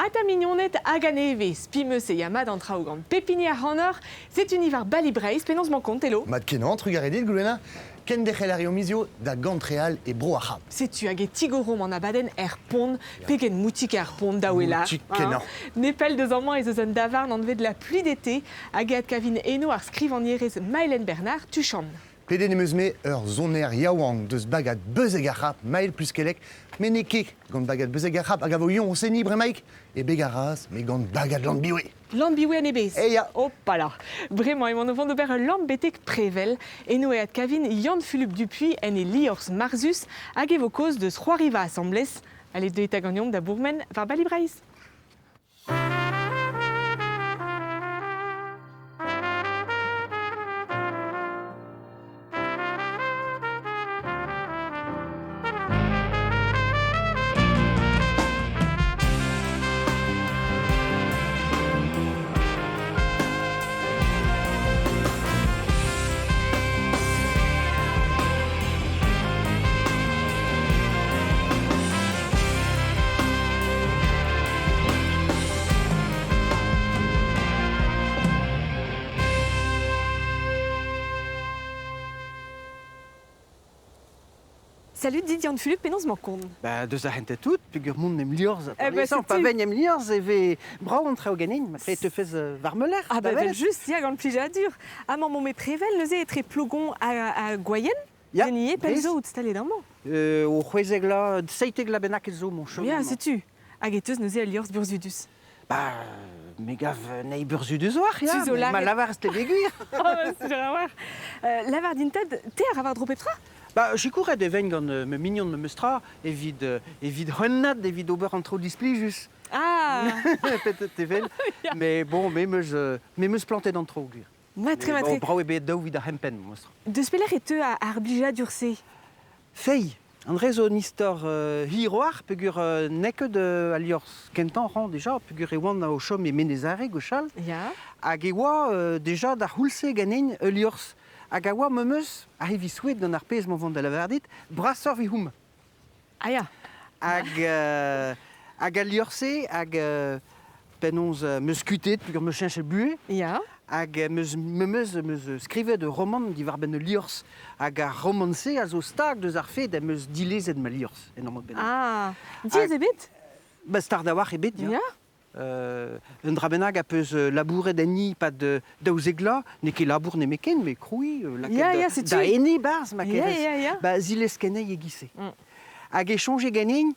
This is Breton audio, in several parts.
Ata mignoned hag a-nevez, spi 'm eus e ya mat an traoù gant pep hini ac'hanoc'h. Setu ni war Bali Breizh, penaos 'mañ kont, Elo? Mat kenañ, trugarez dit, Goulenna. Kenderc'hel a reomp hizio da gantreal e bro ar C'hab. Setu hag e tigoromp an abadenn er pont, pegen moutik ar pont da ouelañ. Moutik kenañ. Nepell deus amañ ez eus un davarn anvet La Pluie d'été, hag e adkavin eno ar skrivagnerez Maëlène Bernard Tuchant. Pedet em eus-me ur soner yaouank deus bagad Beuzeg ar C'hab, Mael Pluskelleg, met n'eo ket gant bagad Beuzeg ar C'hab hag a vo Yon o seniñ bremaik e beg ar Raz, met gant bagad Lanbiwe. Lanbiwe en e bezh. Eh ya. Hopala. Bremañ emaon o vont d'ober ul lamm betek Prevel. Eno e adkavin Yann-Fulup Dupuy en e liorzh marzhus hag e vo kaoz deus c'hoariva asambles. Allez, deuit 'ta ganeomp da bourmen war Bali Breizh. Salut dit Yann-Fulup, penaos 'mañ kont? Ba, deus ar c'hentañ tout, peogwir mont em liorzh. Eh ben, pa setu. ven em liorzh e vez brav an traoù ganin, ma te fez war ma lerc'h. Ah da bah welet. just, ya, gant plijadur. Amañ m'omp e Prevel, neuze etre Plogon ha Gwaien. Ya, Den ivez, pell Brest. zo out staliet amañ. O c'hwezek la, 17 la bennak zo mon chom Ya, amañ. setu. Hag e teus neuze al liorzh burzhudus. Ba, me gav nei burzhudus oac'h, ya, Tu zo ma lâret. lavarez te gwir. Ah bah, c'est a-walc'h. Lavar din 'ta, te a ra war-dro pep tra? Ba, sikouret e ven gant ma mignon memestra evit, evit hennad, evit ober an traoù displijus. Ah Peut-être evel. Mais bon, me 'meus, me 'meus plantet an traoù gwir. Matre, Mais bon, matre. brav eo bet daou evit ar c'hempenn, memestra. Deus pelec'h e teu ar blijadur-se? Fei, an dre zo un istor hir-oar peogwir n'eo ket al liorzh kentañ 'rañ deja peogwir e oan o chom e Menez-Are gwechall. Ya. Hag e oa deja d'ar c'houlz-se ganin ul liorzh hag a oa memes, ha evit souet gant ar pezh ma vont da lavaret dit, brasoc'h evit homañ. Ah ya. Hag, hag al liorzh-se, hag penaos 'meus kuitaet peogwir 'meus cheñchet buhez. Ya. Hag 'meus memes 'meus skrivet ur romant diwar-benn ul liorzh. Hag ar romant-se a zo stag deus ar fed em eus dilezet ma liorzh en ur mod bennak. Ah, diaes ebet? Ba start a-walc'h ebet, ya. Ya. Un dra bennak a peus labouret enni pad 12 vloaz, n'eo ket labour nemetken, met krouiñ, lakaat Ya, ya, setu. da ene 'barzh ma Ya, kerez. ya, ya. Ba zilez kenei e-giz-se. Hag e soñje ganin,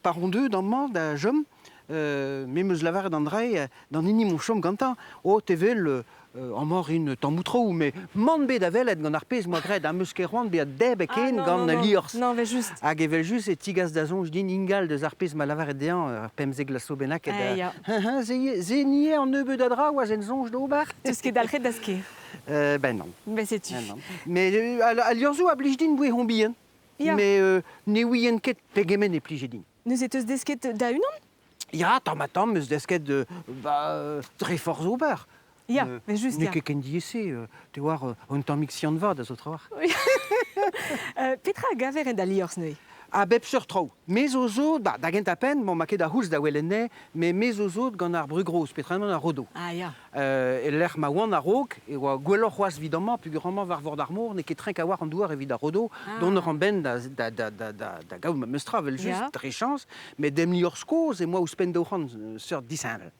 pa on deuet amañ da chom, me 'm eus lavaret an dra-se d'an hini m'on chom gantañ, oh te 'wel amañ 'rin tammoù traoù, met mann bet da welet gant ar pezh 'moa graet, ha 'm eus ket c'hoant bezañ debret Ah, ken non, gant non, al non. liorzh. Non, mais juste. Hag evel-just e tigas da soñj din ingal deus ar pezh 'ma lavaret dezhañ ur 15 vloaz zo bennaket. Eh, ya. Se nie an nebeud a dra oa en soñj d'ober. Teus ket dalc'het da sker. Ben non. Ben setu. Ben non. Mais al liorzhoù a blij din bouez hon bihan. Ya. Mais ne ouien ket pegement e plije din. Neuze teus desket da-unan? Ya, tamm-ha-tamm eus desket ba, dre forzh ober. Ya, mais just, N'eo ya. ket ken diaes-se, te oar, un tammig skiant-vat a zo trawalc'h. Petra a gaver en da liorzh neuze? A bep seurt traoù. Me zo sot, ba, da gentañ-penn, bon, ma ket ar c'houlz da welet anezhe, mais me zo sot gant ar brug-roz, petra emañ ar rodo. Ah ya. E-lec'h ma oan a-raok, e oa gwelloc'h c'hoazh evit amañ, peogwir amañ war vord ar mor n'eo ket trenk a-walc'h an douar evit ar rodo. Ah. Dont a ran benn da, da, da, da, da, da gaout ma meus tra, evel-just, Ya. dre chañs, met em liorzh kozh em boa ouzhpenn 200 seurt disheñvel.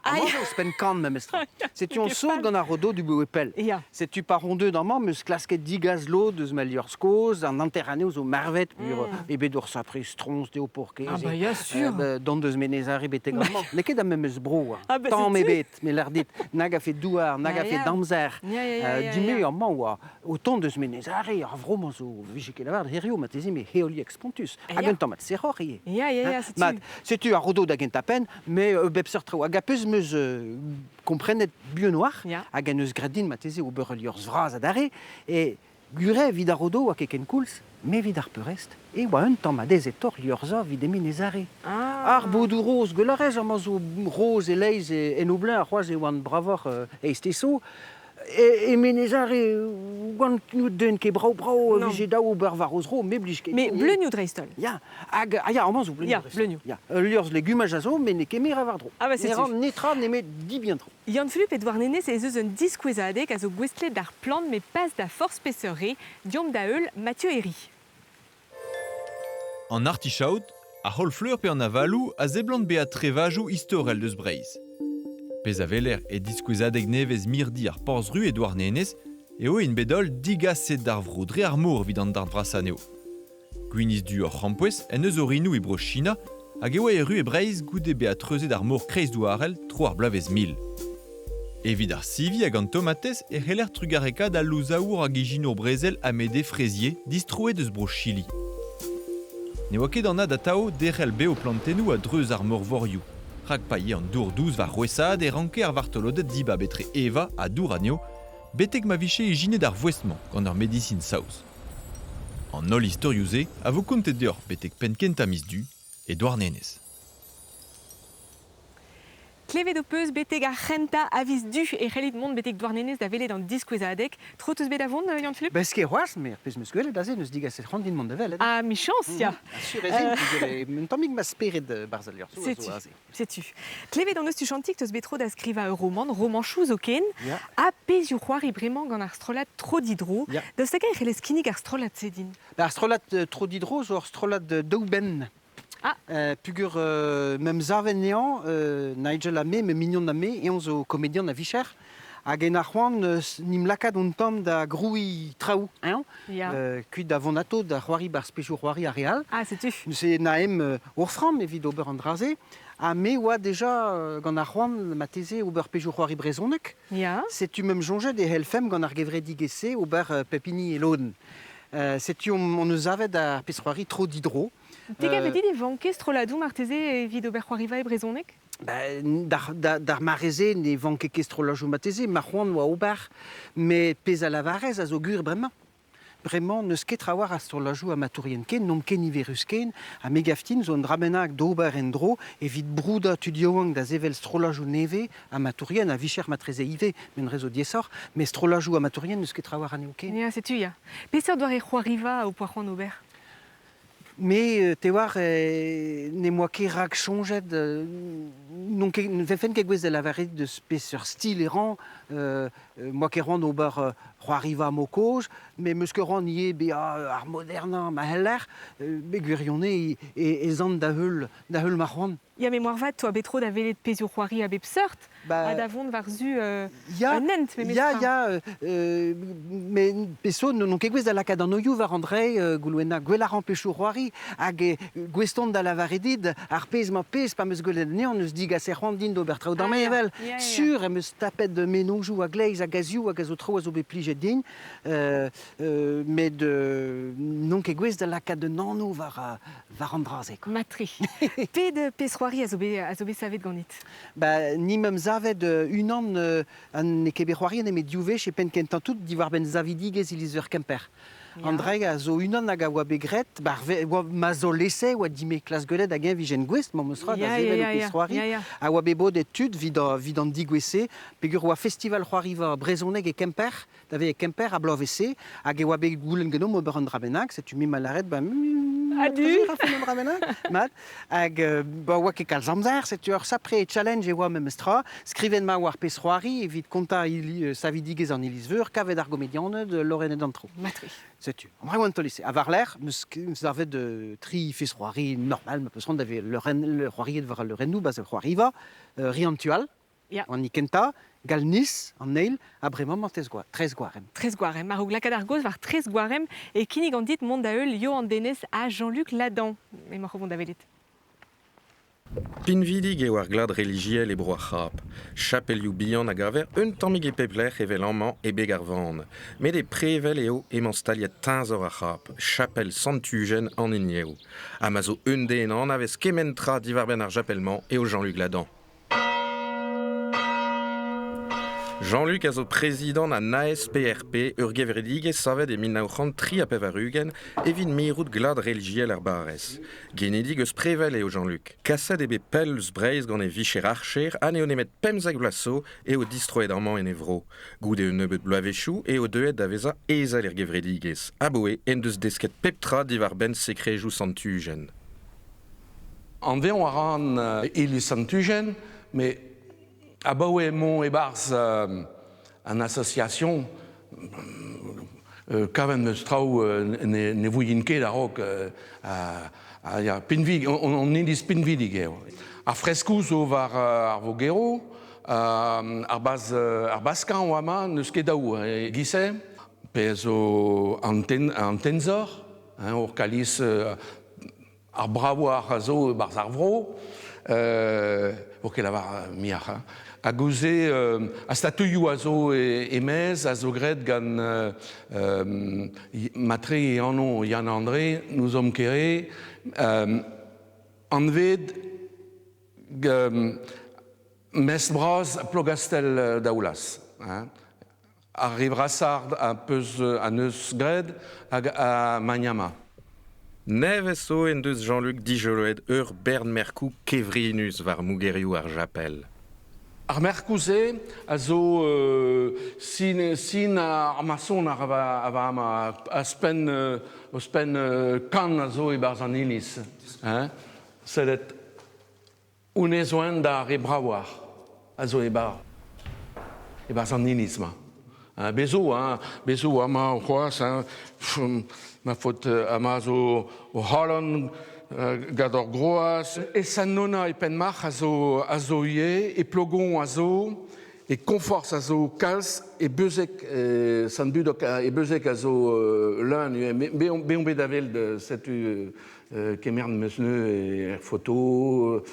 Amañ zo ouzhpenn kant memestra. Setu on sot gant ar rodo du pell. Ya. Setu pa on deuet amañ, 'm eus klasket digas lod eus ma liorzh kozh, an hanter anezho zo marvet, pur eo bet ur sapre stroñs dezho pour-kezh. Ah bah ya, sûr. Dont deus Menez-Are betek amañ. N'eo ket ar memes bro, Ah bah tamm setu. ebet, me lâr dit, nag a fet douar, nag a fet amzer. Ya, ya, ya, ya, Dime ya. amañ oa o tont deus Menez-Are, ar vro-mañ zo vije ket lavaret hirio marteze, met heoliek spontus. Hag un tamm sec'hoc'h ivez. Ya, ya, ya, setu. Mat, setu ar rodo da gentañ-penn, mais bep seurt traoù. Hag a peus 'meus komprenet buan oac'h, hag en deus graet din marteze ober ul liorzh vras adarre, e gure evit ar rodo oa ket ken koulz, met evit ar peurrest, e oa un tamm adezetoc'h liorzhañ evit Emenez-Are. Ah. Ar bodoù roz, gwell a rez amañ zo roz e-leizh en o bleuñv, c'hoazh e oant bravoc'h eizhteso. E Menez-Are, oant den ket brao-brao, vije dav ober war o zro, me blij ket. Me bleunioù dreist-holl. Ya, hag, ah ya, amañ zo bleunioù Ya, bleunioù. Ya, ul liorzh legumaj a zo, met n'eo ket me ra war-dro. Ah bah Ne ran netra nemet dibien tro. Yann-Fulup e Douarnenez ez eus un diskouezadeg a zo gouestlet d'ar plant met pas da forzh peseurt re, deomp da heul Mathieu Herry. An artichaod, ar c'haol-fleur pe an avaloù a seblant bezañ trevajoù istorel deus Breizh. Pezh a weler e diskouezadeg nevez mirdi ar Porzh-Ru e Douarnenez eo int bet holl digaset d'ar vro dre ar mor evit an darn vrasañ anezho. Gwinizh-du hor c'hrampouezh en deus orinoù e Bro-China hag e oa erru e Breizh goude bezañ treuzet ar mor kreizdouarel tro ar bloavezh 1000. Evit ar sivi hag an tomatez e c'heller trugarekaat al louzawour hag ijinour brezel Amédée Frézier distroet eus Bro-Chili. Ne oa ket anat atav derc'hel bev plantennoù a-dreuz ar meurvorioù, rak pa ye an dour dous war rouesaat e ranke ar vartoloded dibab etre evañ ha dour anezho, betek ma vije ijinet ar voest-mañ gant ur medisin saoz. An holl istorioù-se a vo kontet deoc'h betek penn-kentañ miz Du e Douarnenez. Klevet ho peus betek ar c'hentañ a viz Du e c'hellit mont betek Douarnenez da welet an diskouezadeg. Tro 'teus bet da vont, Yann-Fulup? Bez ket c'hoazh, met ar pezh 'm eus gwelet aze n'eus digaset c'hoant din mont da welet. Ah, michañs, ya. Sur ez int, un tammig ma spered barzh al liorzhoù a zo aze. Setu. Klevet hon eus tuchantik 'teus bet tro da skrivañ ur romant, romanchoù zoken, ha pezhioù-c'hoari bremañ gant ar strollad Tro-Didro. Daoust hag-eñ e c'hellez kinnig ar strollad-se din? Ar strollad Tro-Didro zo ur strollad daou benn. Ah. Pugur me'm saven anezhañ, Nigel ha me, ma mignon ha me, eñ zo komedian a-vicher. Hag en a c'hoant n'im lakaat un tamm da grouiñ traoù, eñ, kuit da vont atao da c'hoari barzh pezhioù c'hoari ar re all. Ah, setu. Neuze naemp ur framm evit ober an dra-se. Ha me oa deja gant ar c'hoant marteze ober pezhioù c'hoari brezhonek. Setu me'm soñjet e c'hellfemp gant ar gevredigezh-se ober pep hini e lodenn. Setu hon eus savet ar pezh-c'hoari tro-didro. Te gav dit e vanke strolladoù marteze evit ober c'hoariva e brezhoneg? D'ar mare-se ne vanke ket strolladoù marteze, ma c'hoant oa ober, met pezh a lavarez a zo gwir bremañ. Bremañ n'eus ket trawalc'h a strolladoù amatourien ken, n'omp ket niverus ken, ha me gav din zo un dra bennak d'ober en-dro evit broudañ tud yaouank da sevel strolladoù nevez, amatourien a-vicher matreze ivez, met re zo diaesoc'h, met strolladoù amatourien n'eus ket trawalc'h anezho ken. Ya, setu ya. Peseurt doare c'hoariva ho poa c'hoant ober? Me, te oar, n'em boa ket raksoñjet, n'on ket, ne vefen ket gouest da lavaret deus peseurt stil e ran. M'oa ket c'hoant ober c'hoariva mo kozh, met 'm eus ket c'hoant ivez bezañ ar modernañ ma c'heller. E gwirionez ez an da heul, da heul ma c'hoant. Ya, met moarvat, 'toa bet tro da welet pezhioù-c'hoari a bep seurt ha da vont war-zu un hent memestra. Ya, ya, met peseurt n'on ket gouest da lakaat an oioù war an dre, Goulwena. Gwell a ran pezhioù-c'hoari hag gouest on da lavaret dit ar pezh-mañ pezh pa 'm eus gwelet anezhañ n'eus digaset c'hoant din d'ober traoù damheñvel. Sur em eus tapet mennozhioù a-gleiz hag a-ziv hag a zo traoù a zo bet plijet din. Met n'on ket gouest da lakaat un anv war war an dra-se. Quoi. Matre. Pet pezh-c'hoari a zo bet, a zo bet savet ganit? Ba, ni meump savet unan ha n'eo ket bet c'hoariet nemet div wech e penn kentañ tout diwar-benn savidigezh iliz-veur Kemper. An dra a zo unan hag a oa bet graet, ba, oa ma zo lese, oa dime klas gwelet hag eñ vijen gouest, ma 'm eus da sevel o pezh-c'hoari, a oa bet bodet tud 'vit, 'vit an degouezh-se, peogwir oa festival c'hoariva brezhoneg e Kemper, da vezañ e Kemper a bloavezh-se, hag e oa bet goulenn ganeomp ober un dra bennak, setu me 'ma lâret, ba Adu. un dra bennak, mat. Hag ba oa ket kalz amzer, setu ur sapre challenge e oa memes tra. Skrivet ma war pezh-c'hoari evit kontañ ili, savidigezh an iliz-veur, kavet ar gomedianed, lorenet an tro. Matre. Setu, an dra oa an taol-se. Ha war-lerc'h, meus savet tri fezh-c'hoari normal, ma peus c'hoant da vezañ leurenn, c'hoariet war al leurennoù, ba c'hoariva, Rian Tual, An kentañ, Galniz, an eil, ha bremañ mañ Trez-Gwarem. Trez-Gwarem. A-raok lakaat ar gaoz war Trez-Gwarem e kinnig an dit mont da heul Yoann Denez ha Jean-Luc Ladan. Emaoc'h o vont da welet. Pinvidik eo ar glad relijiel e bro ar C'hab. Chapelioù bihan a gaver un tammig e pep lec'h evel amañ e beg ar Vann. Met e Prevel eo emañ staliet teñzor ar C'hab, chapel Sant-Tujen an hini eo. Ha ma zo un den a anavez kement tra diwar-benn ar chapel-mañ eo Jean-Luc Ladan. Jean-Luc a zo prezidant an ASPRP ur gevredigezh savet e 1983 evit mirout glad relijiel ar barrez. Genidik eus Prevel eo Jean-Luc. Kaset eo bet pell eus Breizh gant e vicher archer ha n'eo nemet 15 vloaz zo eo distroet amañ en e vro. Goude un nebeud bloavezhioù eo deuet da vezañ ezel er gevredigezh. Aboe en deus desket pep tra diwar-benn sekrejoù Sant-Tujen. Anvezañ a ran iliz Sant-Tujen, met abaoe emañ e-barzh an association kavet eus traoù ne vouien ket a-raok ya pinvidik on iliz pinvidik eo. Ar freskoù zo war ar vogerv, ar baz ar baskañ oa ma n'eus ket daou e-giz-se, pe zo an tenzor, hein, hor kalis Ar bravañ a zo e-barzh ar vro, vo ket lavar muioc'h, hein. Hag ouzh ar statuioù a zo e-maez a zo graet gant matre e anv Yann André, n'ouzomp ket re, anvet mestr bras Plogastell Daoulaz. Hein. Ar re vrasañ a peus a neus graet hag a Magnama. Nevez zo en deus Jean-Luc dijoloet ur bern merkoù kevrinus war mogerioù ar japel. Ar merkoù-se a zo sin, sin ar mason a va amañ ouzhpenn ouzhpenn kan a zo e-barzh an iliz. Hein? Sellet Honnezh oan d'ar re bravoc'h a zo e-barzh e-barzh an iliz-mañ. Bez zo, hein, bez zo amañ c'hoazh, hein, ma faot amañ zo o c'halon gant ur groaz. E Sant-Nona e Penmarc'h a zo ivez, e Plogon a zo, e Koñforzh a zo kalz, e Beuzeg, e Sant-Budok, e Beuzeg a zo leun ivez. Bet on bet da welet setu Kemer 'm eus neuze er foto,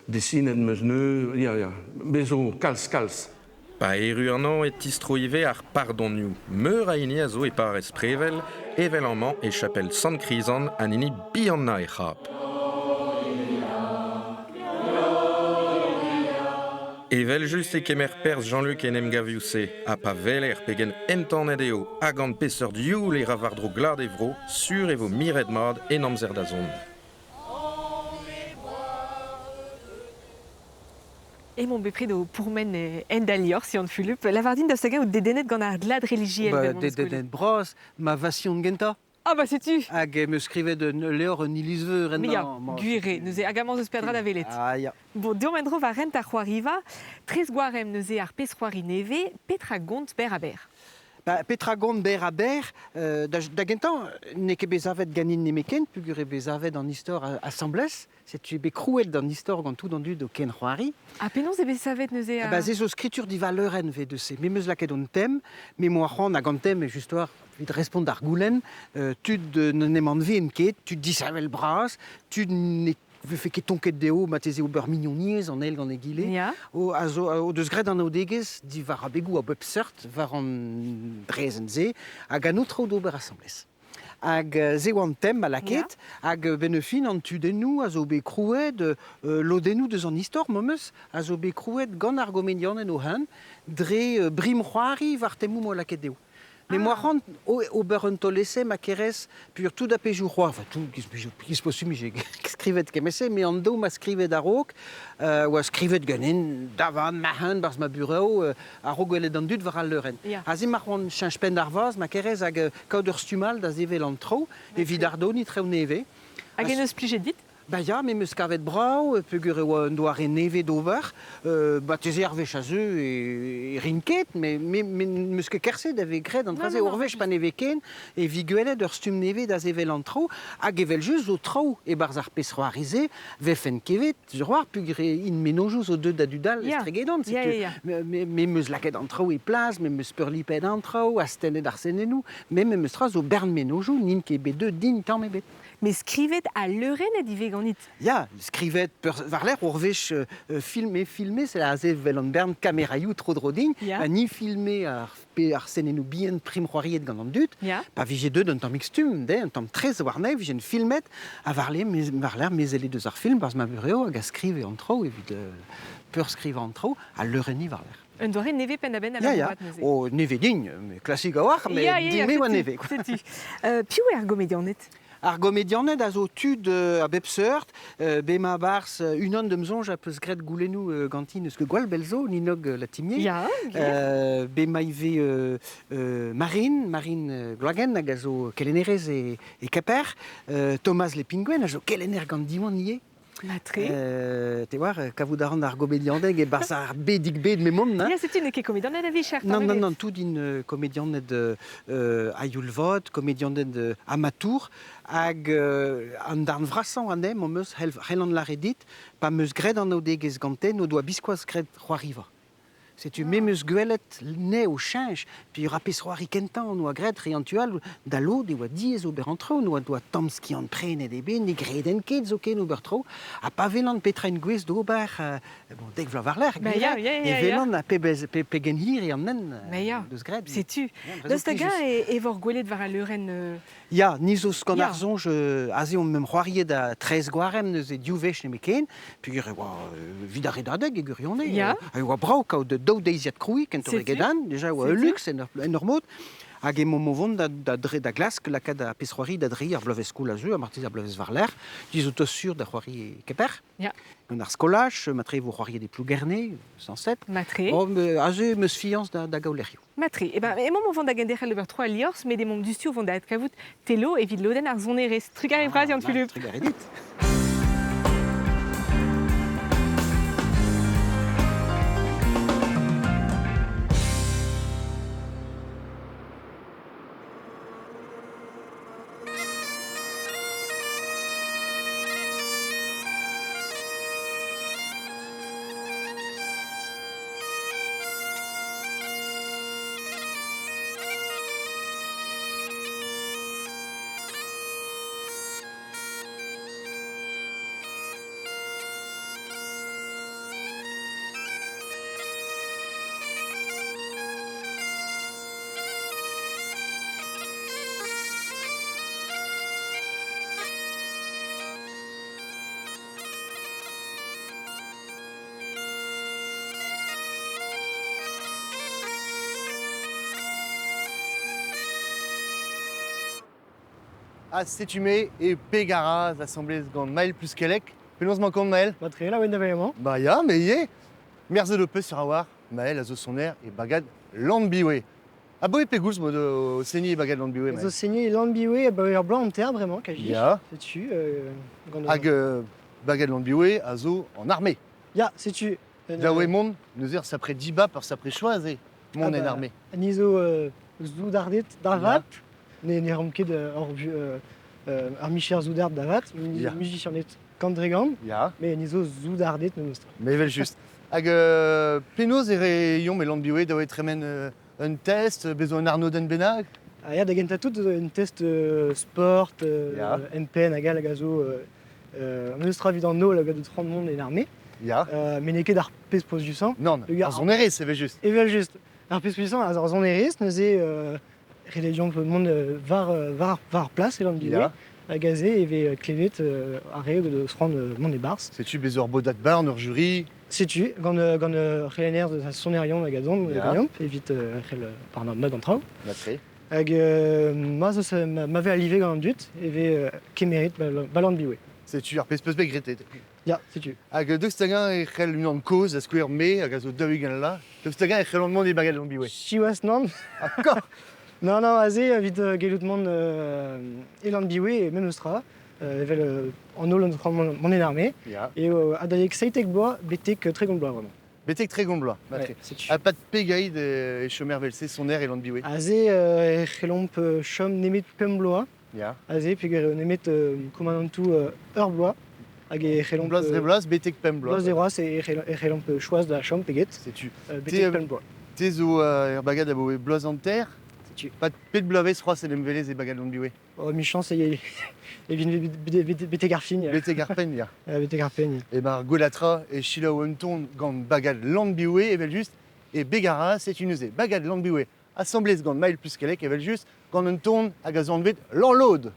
desinet 'm eus neuze, ya, ya, bez zo kalz, kalz. Pa erru an hañv e tistro ivez ar pardonioù. Meur a hini a zo e parrez Prevel, evel amañ e chapel Sant-Krizan an hini bihanañ e c'hab. Evel-just e kemer perzh Jean-Luc en emgavioù-se, ha pa weler pegen entanet eo ha gant peseurt youl e ra war-dro glad e vro, sur e vo miret mat en amzer da zont. Emaon bepred o pourmen en da liorzh, Yann-Fulup. Lavar din daoust hag-eñ out dedennet gant ar glad relijiel Ba, dedennet bras, ma vasion gentañ. Ah bah setu. Hag em eus skrivet un levr un iliz-veur ennañ. Ya, gwir eo, neuze hag amañ 'z eus peadra da welet. Ah ya. Bon, deomp en-dro war hent ar c'hoariva. Tres Gwarem neuze ar pezh-c'hoari nevez. Petra gont berr-ha-berr? Ba, petra gont berr-ha-berr da, da gentañ, n'eo ket bet savet ganin nemetken, peogwir eo bet savet an istor asambles. Setu bet krouet an istor gant tout an dud o kenc'hoari. Ha penaos eo bet savet neuze? Ba, se zo skritur divaleurenn vez deus se. Me 'm eus lakaet an tem, me 'moa c'hoant hag an tem eo just war evit respont d'ar goulenn, tud n'en em anveent ket, tud disheñvel bras, tud ne vefe ket tonket dezho marteze ober mignoniezh an eil gant egile, o, a zo, o deus graet anaoudegezh diwar abegoù a bep seurt war an draezhenn-se hag an traoù d'ober asambles. Hag se oa an tem a lakaet, hag benn fin an tudennoù a zo bet krouet, lodennoù deus an istor memes, a zo bet krouet gant ar gomedianed o-hun, dre brim-c'hoari war temoù 'moa lakaet dezho. Mais moi c'hoant ober un taol-essai ma kerez pur tout a pezhioù c'hoar, enfin tout giz posubl j'ai skrivet kement-se, mais an daou ma skrivet a-raok, oa skrivet ganin davan ma-hun barzh ma burev, a-raok gwelet an dud war al leurenn. Aze ma c'hoant cheñch penn d'ar vazh ma kerez hag kaout ur stumm all da sevel an traoù evit ardoniñ traoù nevez. Hag en eus plijet dit? Ba ya, me 'm eus kavet brav, peogwir e oa un doare nevez d'ober. Marteze ar wech a zeu e rin ket, met me n'em eus ket kerse da vez graet an dra-se. Ur wech pa ne vez ken, e vi gwelet ur stumm nevez da sevel an traoù. Hag evel-just zo traoù e-barzh ar pezh-c'hoari-se 'vefen ket sur war peogwir int mennozhioù zo deuet da dud all estregedan. Setu me 'm eus lakaet an traoù e plas, me 'm eus peurlipet an traoù, astennet ar senennoù, met memes tra zo bern mennozhioù n'int ket bet deuet din tamm ebet. Mais skrivet ha leurennet ivez ganit. Ya, skrivet war-lerc'h ur wech filmé, filmé, c'est aze vel an bern kameraioù tro-dro din, ha ni filmé ar, pe ar senennoù bihan prim c'hoariet gant an dud, pa vije deuet un tammig stumm, de, un tamm tres warne, vijen filmet, ha war-lerc'h me deus ar film, barzh ma burev, hag a skrive an traoù evit peurskrivañ an traoù, ha leurenniñ war-lerc'h. Un doare nevez penn-da-benn a Ya, ya. labourat neuze. O, nevez din, mais klasik a-walc'h, met Ya, ya, ya, din me oa setu, nevez, quoi. Setu. Piv eo ar gomedianed? Ar gomedianed a zo tud a bep seurt, bema barz unan deus soñj a peus graet goulennoù ganti n'eus ket gwall bell zo, Ninnog Latimier. Ya, gwir. Bema ivez Marine, Marine Gloagen hag a zo kelennerez e Kemper, Thomas Lepinguen a zo kelenner gant Diwan ivez. Matre. Te oar, kavout a ran ar gomedianeg e-barzh ar bedig-bed m'emaon, hein. Ya, setu n'eo ket komedianed a vicher, Non, tamm non, ebet. non, tout int komedianed a-youl vat, komedianed amatour, hag an darn vrasañ anezhe m'am eus c'hellan lâret dit, pa 'm eus graet anaoudegezh gante, n'o doa biskoazh graet c'hoariva. Setu me 'm eus gwelet ne o cheñch, puis ur pezh c'hoari kentañ on oa graet re an tu all, da lod e oa diaes ober an traoù, n'oa doa tamm skiant prenet ebet, ne greden ket zoken ober traoù, ha pa welan petra int gouest d'ober, bon, dek vloaz war-lerc'h, Ba gwir ya, eo, ya, e ya, ya. welan ha pebezh, pe, pegen hir eo an hent Ma ya, deus graet. Setu. Ya, Daoust hag-eñ plijus. e vor gwelet war al leurenn Ya, ni zo gant Ya. ar soñj, aze omp mem c'hoariet da 13 gwarem neuze div wech nemetken, peogwir e oa evit ar redadeg e gwirionez, Ya. e oa brav kaout daou deiziad krouiñ kentoc'h Setu. eget an, déjà e oa ul Setu. luks en ur mod, hag emaomp o vont da glask lakaat ar pezh c'hoari da dreiñ ar bloavezh-skol a zeu, ha marteze ar bloavezh war-lerc'h, di zo tost sur da c'hoari e Kemper. Ya. Gant ar skolaj, matre e vo c'hoariet e Plougerne, sañset. Matre. Oh, me, aze 'm eus fiañs da gaout lec'hioù. Matre. Eh ben, emaomp o vont da genderc'hel ober tro al liorzh, met emaomp diouzhtu o vont da adkavout Telo evit lodenn ar sonerezh. Trugarez bras, Yann-Fulup. Trugarez dit. Ha setu me e Pegaraz asamblez gant Maël Pluskelec. Penaos 'mañ kont, Maël? Matre, la ouen da emañ. Ba ya, me ivez. Merzet ho peus sur a-walc'h, Maël a zo soner e bagad Landbiwe. Aboe pegoulz mod o seniñ e bagad Landbiwe, Zo Maël? seniñ Landbiwe abaoe ur bloaz hanter bremañ, kaji. Ya. Setu, gant Hag bagad Landbiwe a zo en armée. Ya, setu. Da oe mont, neuze ur sapre dibab, ur sapre choaz eo mont Ah en bah, armée. Ni zo soudarded da vat, ne ran ket ur micher soudard da vat, Ya. musicianed kant-dregant, Ya. met ni zo soudarded memestra. Mais evel just. Hag penaos e reomp e Landbiwe da oe tremen un test, bezo un arnodenn bennak? Ah ya, da gentañ tout zo un test sport, Ya. MPN hag all hag a zo memestra evit an holl hag a deus c'hoant mont en armée. Ya. Met n'eo ket ar pezh pouezusañ. Nann, Le gars- ar sonerezh evel just. Evel just, ar pezh pouezusañ ar sonerezh neuze ret eo deomp mont war ar plas e Landbiwe. Ya. Hag aze e vez klevet ar re deus c'hoant mont e-barzh. Setu bezo ur bodad barn, ur jury. Setu, gant c'helenner deus ar sonerion hag a zon Ya. ganeomp, evit c'hell barnañ mat an traoù. Matre. Hag ma zeus ma vez alive gant an dud, e vez kemeret ba Landbiwe. Setu ar pezh peus bet graet. Ya, setu. Hag deus hag-eñ e c'hell unan kozh a skouer me hag a zo daou-ugent la. Deus hag-eñ e c'hellont mont e bagad Landbiwe. Siwazh nann. Akor. Non, non, aze evit gellout mont e Landbiwe e memestra, evel an holl an c'hoant mont en armée. Ya. E adalek seitek bloaz betek 30 bloaz vraiment. Betek 30 bloaz, matre. Ouais, setu. Ha pat pegaid e chomer vel-se soner e Landbiwe. Aze e c'hellomp chom nemet pemp bloaz. Ya. Aze peogwir eo nemet komandantoù ur bloaz. Hag e c'hellomp, Bloaz dre bloaz, betek pemp bloaz. Bloaz dre bloaz e c'hellomp choaz da chom peget. Setu. Betek pemp bloaz. Te zo ur bagad aboe bloaz hanter. Setu. Pat pet bloavezh c'hoazh en em velez e bagad Landbiwe? Oh, michañs e e vin betek ar fin. Betek ar penn, ya. Betek ar penn, ya. E bar gwelatra e selaou un ton gant bagad Landbiwe evel just e Begara, setu neuze bagad Landbiwe asamblez gant Maël Pluskelec evel just gant un ton hag a zo anvet Lanlod.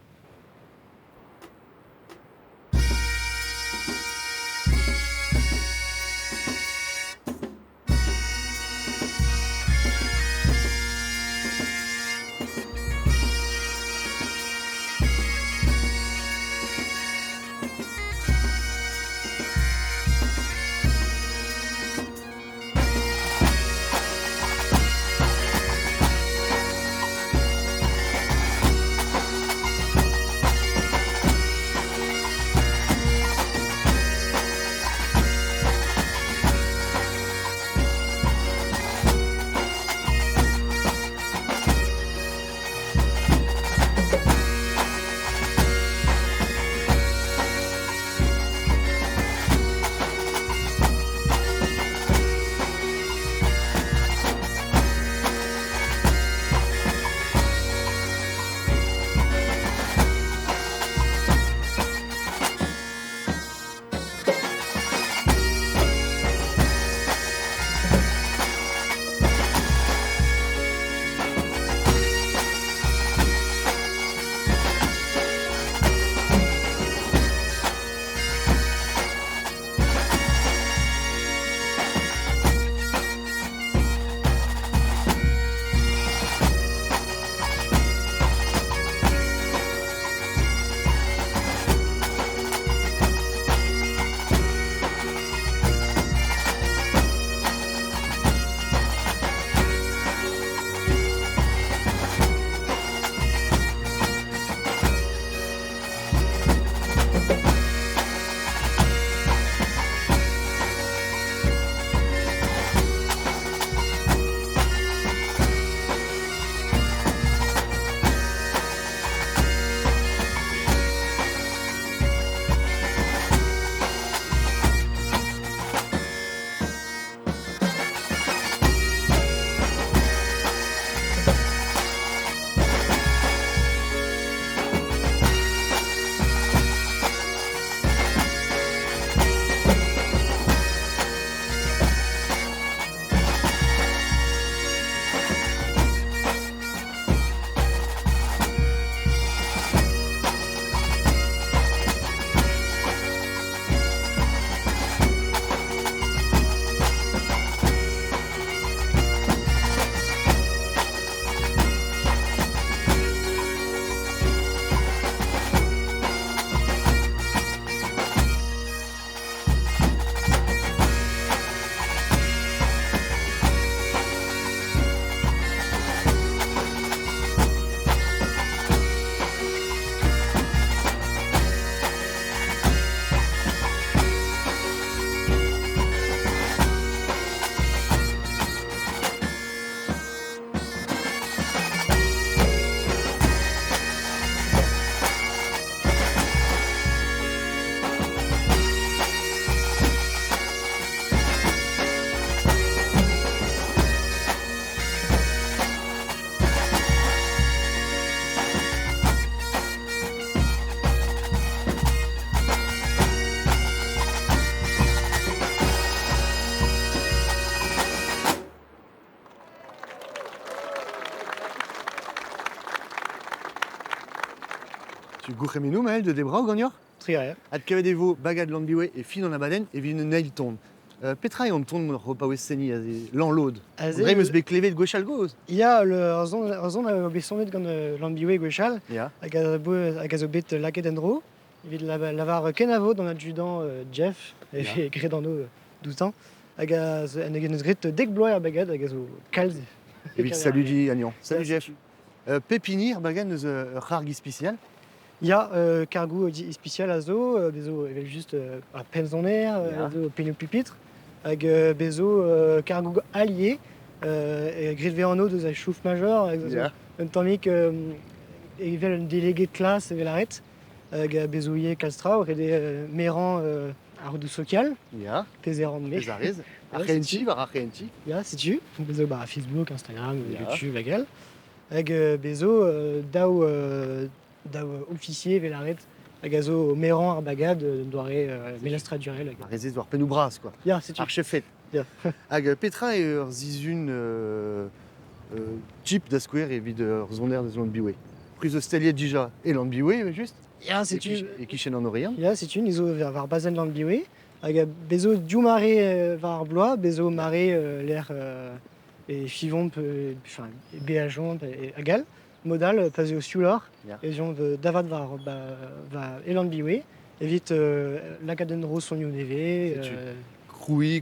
Gourc'hemennoù Maël de Debrao ganeoc'h. Trugarez. Adkavet e vo Bagad Lanbiwe e fin an abadenn evit un eil ton. Petra eo an ton ur paouez seniñ aze Lanlod? Aze, Dre 'm eus bet klevet gwechall gozh. Ya, ur son a bet sonet gant Lanbiwe gwechall Ya. hag a hag a zo bet lakaet en-dro evit lavar kenavo d'an adjudant Jeff, e graet anv doutañ, hag a en eus graet dek bloaz er bagad hag a zo kalz. Evit saludiñ anezhañ. Salut Jeff. Pep hini ar bagad neus ur c'harg ispisial. Ya, kargoù ispisial a zo, bez zo evel-just ar pennsoner, zo pennoù pupitre, hag bez zo kargoù allié, graet vez anv deus ar chouf major, hag zo un tammig evel un délégué de classe evel aret, hag bez zo ivez kalz traoù, ret eo merañ ar roudoù sokial, pezh e ran me. Pezh a rez. Ar c'hehentiñ, war ar c'hehentiñ. Ya, setu. Bez zo ba Facebook, Instagram, YouTube hag all. Hag bez zo daou daou ofisier evel aret hag a zo merañ ar bagad doare melestradurel. Ar re-se zo ar pennoù bras, quoi. Ya, setu. Ar chefed. Ya. Hag petra eo ur sizhun type da skouer evit ur soner deus Lanbiwe? Priz eus staliet dija e Lanbiwe, evel-just? Ya, setu. E-kichen an Oriant? Ya, setu, ni zo war bazenn Lanbiwe. Hag bez zo div mare war ar bloaz, bez zo mare lec'h e fivomp, enfin, e beajomp hag all. Mod all, pa 'z eo siouloc'h, ez eomp davat war va e Lanbiwe evit lakaat en-dro sonioù nevez. Krouiñ